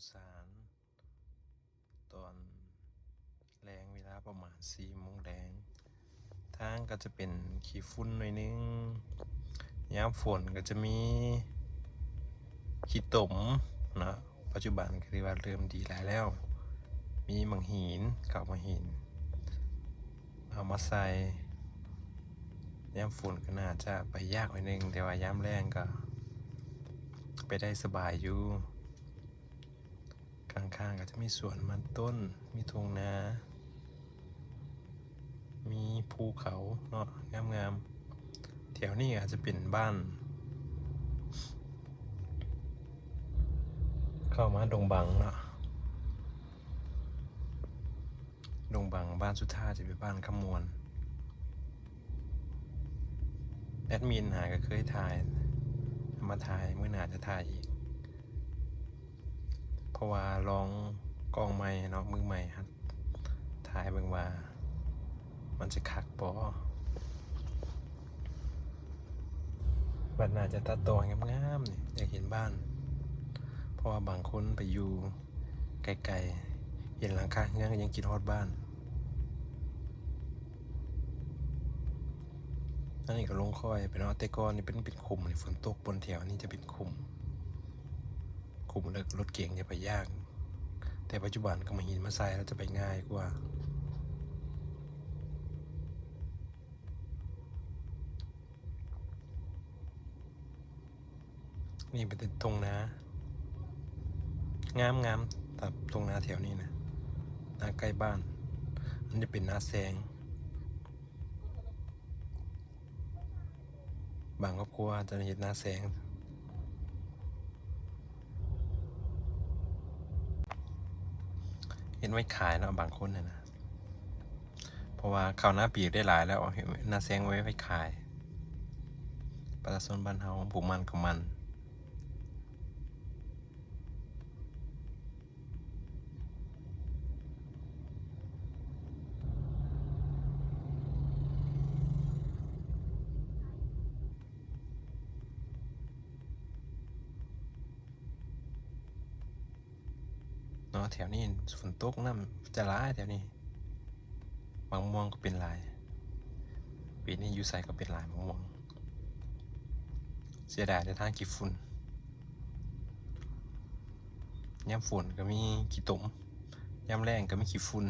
ສານ ຕອນແລງເວລາປະມານສີ່ໂມງແລງ. ທາງກໍຈະເປັນຂີ້ຝຸ່ນໜ້ອຍໜຶ່ງ, ຍາມຝົນກໍຈະມີຂີ້ຕົມເນາະ. ປັດຈຸບັນກໍຖືວ່າເລີ່ມດີຫຼາຍແລ້ວ, ມີໝາກຫີນ, ເຂົາໝາກຫີນເອົາມາໃສ່. ຍາມຝົນກໍໜ້າຈະໄປຍາກໜ້ອຍໜຶ່ງ, ແຕ່ວ່າຍາມແລ້ງກໍໄປໄດ້ສະບາຍຢູ່. ຂ້າງໆກໍຈະມີສວນມັນຕົ້ນ, ມີທົ່ງນາ, ມີພູເຂົາເນາະ ງາມໆ. ແຖວນີ້ອາດຈະເປັນບ້ານ ເຂົ້າມາດົງບັງເນາະ, ດົງບັງ. ບ້ານສຸດທ້າຍຈະເປັນບ້ານຄຳມ່ວນ. ແອດມິນຫາກໍເຄີຍຖ່າຍ, ເອົາມາຖ່າຍ, ມື້ໜ້າຈະຖ່າຍອີກ. ເພາະວ່າລອງກ້ອງໃໝ່ເນາະ, ມືໃໝ່ ຖ່າຍເບິ່ງວ່າມັນຈະຄັກບໍ່. ບັດໜ້າຈະຕັດຕໍ່ໃຫ້ງາມໆ ນີ້ ຢາກເຫັນບ້ານ, ເພາະວ່າບາງຄົນໄປຢູ່ໄກໆ ເຫັນຫຼັງຄາເຮືອນກໍຍັງຄິດຮອດບ້ານ. ອັນນີ້ກໍລົງຄ້ອຍໄປເນາະ, ແຕ່ກ່ອນນີ້ເປັນ ເປັນຂຸມ, ນີ້ ຝົນຕົກບ່ອນແຖວນີ້ຈະເປັນຂຸມ. ຂຸມເລິກ, ລົດເກັງຈະໄປຍາກ, ແຕ່ປັດຈຸບັນກໍມາຫີນມາໃສ່ແລ້ວຈະໄປງ່າຍກວ່າ. ນີ້ເປັນທົ່ງນາ ງາມໆ, ຕາມທົ່ງນາແຖວນີ້ນະ, ນາໃກ້ບ້ານ. ມັນຈະເປັນນາແຊງ. ບາງຄອບຄົວຈະເຮັດນາແຊງ ເຮັດໄວ້ຂາຍເນາະ ບາງຄົນຫັ້ນນະ, ເພາະວ່າເຂົ້ານາປີກໄດ້ຫຼາຍແລ້ວ ເຮັດນາແຊງໄວ້ ໄວ້ຂາຍ. ປະຊາຊົນບ້ານເຮົາປູກມັນກໍມັນ. ເນາະ ແຖວນີ້ຝົນຕົກ ນ້ຳຈະຫຼາຍແຖວນີ້. ໝາກມ່ວງກໍເປັນຫຼາຍ, ປີນີ້ຢູ່ໃສກໍເປັນຫຼາຍໝາກມ່ວງ. ເສຍດາຍແຕ່ທາງຂີ້ຝຸ່ນ, ຍາມຝົນກໍມີຂີ້ຕົມ, ຍາມແລ້ງກໍມີຂີ້ຝຸ່ນ.